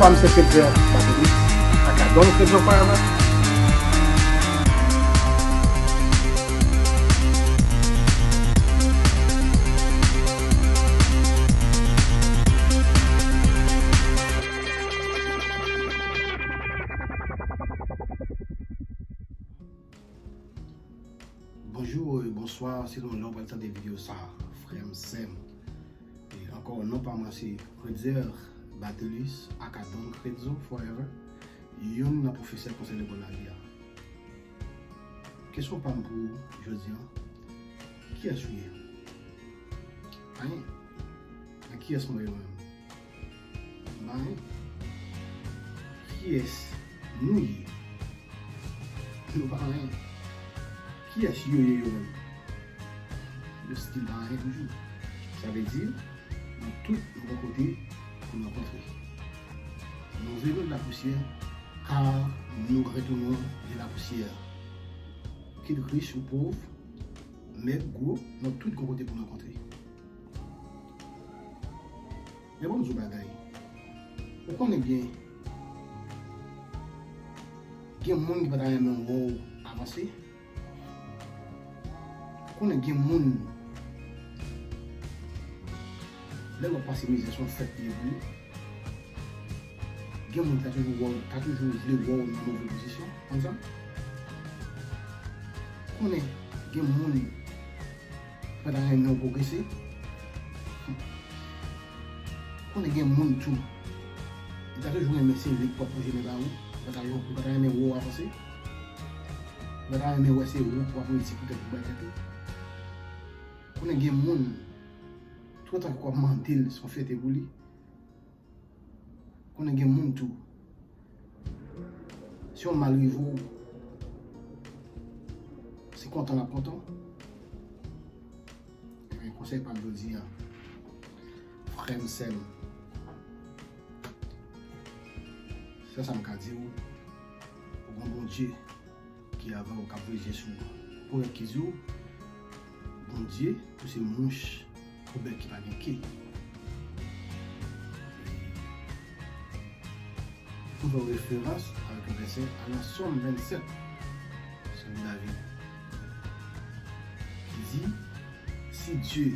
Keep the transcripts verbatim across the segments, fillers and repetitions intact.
Fam se Fedzer Batelis, aka Don Fedzer Forever. Bonjou e bonswa, selon lè w pral tande videyo sa, frè m, sè m. E ankò, non pa mwen se Fredzer Batelus, aka Don Fredzo Forever, youn nan pwofesè konsèy lekòl lavi a. Kesyon pa m pou ou jodi a, kiyès ou ye? Anyen. Nan kiyès mwen ye mwen menm? M pa anyen. Kiyès nou ye? Nou pa anyen. Kiyès yo ye yo menm? Yo still pa anyen toujou. Sa vle di, nou tout nou gon kote pou n rankontre. Nou vle nou de lapousyè, kar nou retounen de lapousyè. Kit rich ou pòv, mèg, gwo, nou tout gon kote pou n rankontre. Men bon, m di w bagay. Ou konnen gen, gen moun ki pa ta renmen wè w avanse. Ou konnen gen moun, lè w ap pase mizè, se yon fèt li ye pou li. Gen moun ki ta toujou wè w, ta toujou vle wè w nan move pozisyon, konn sa. Ou konnen gen moun ki pa ta renmen w pwogrese. Konnen gen moun tou, li ta toujou renmen se li k pòt pwoje men ba ou, li pa ta, li pa ta renmen wè w avanse, li pa ta renmen wè se ou k ap redi poutèt ou bay tèt ou. Konnen gen moun, toutan ke w ap mande l, se yon fyète pou li. Konnen gen moun tou, si yon mal rive w, se kontan l ap kontan w. Ebyen, konsèy pa m jodi a, frè m, sè m, sèl sa m ka di w, ou gon Bondye ki avè w, k ap voye je sou ou. Pwovèb ki di w, Bondye, ou se mouch pou bèt ki pa gen ke. M fè referans avèk yon vèsè a nan Sòm vennsèt, Sòm David, ki di, Si Dieu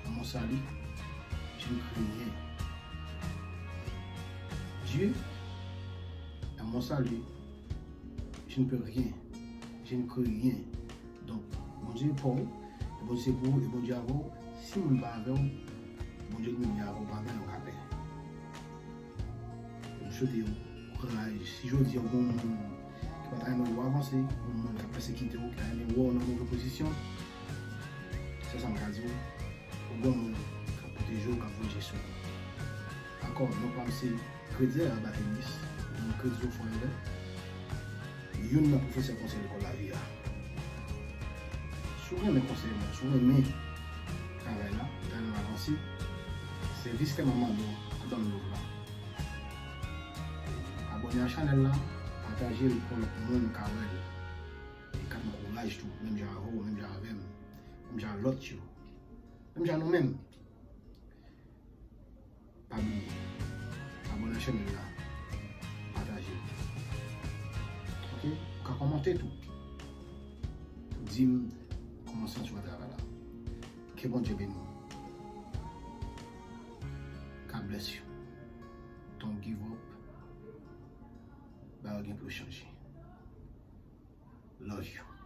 est mon salut, je ne crains rien. Dieu est mon salut, je ne peux rien, je ne crains rien. Donk, Bondye pa w, e Bondye se pou ou, e Bondye avè w. Si moun pa avè w, Bondye li menm li avè w, pa gen anyen w ka pè. M swete w kouraj. Si jodi a w gen yon moun ki pa ta renmen w avanse, yon moun k ap pèsekite w, ki ta renmen wè w nan move pozisyon, sèl sa m ka di w, ou gon moun k ap pwoteje w, k ap voye je sou ou. Dakò, non pa m se Fredzer Batelus, Don Fredzo Forever, youn nan pwofesè konsèy lekòl lavi a. Si w renmen konsèy mwen, si w renmen travay la, travay la avanse, sèvis ke m ap mande w, ap ban m love la. Abòne a chanèl la, pataje l pou lòt moun ka wè l. E k ap ankouraj tou, menm jan avè w, menm jan avè m, menm jan lòt yo, menm jan nou menm. Pa bliye, abòne a chanèl la, pataje. Oke? Ou ka kòmante tou. Di m kòman w santi w a travay la. Ke Bondye beni w. God bless you. Don't give up. Bagay yo gen pou yo chanje. Love you.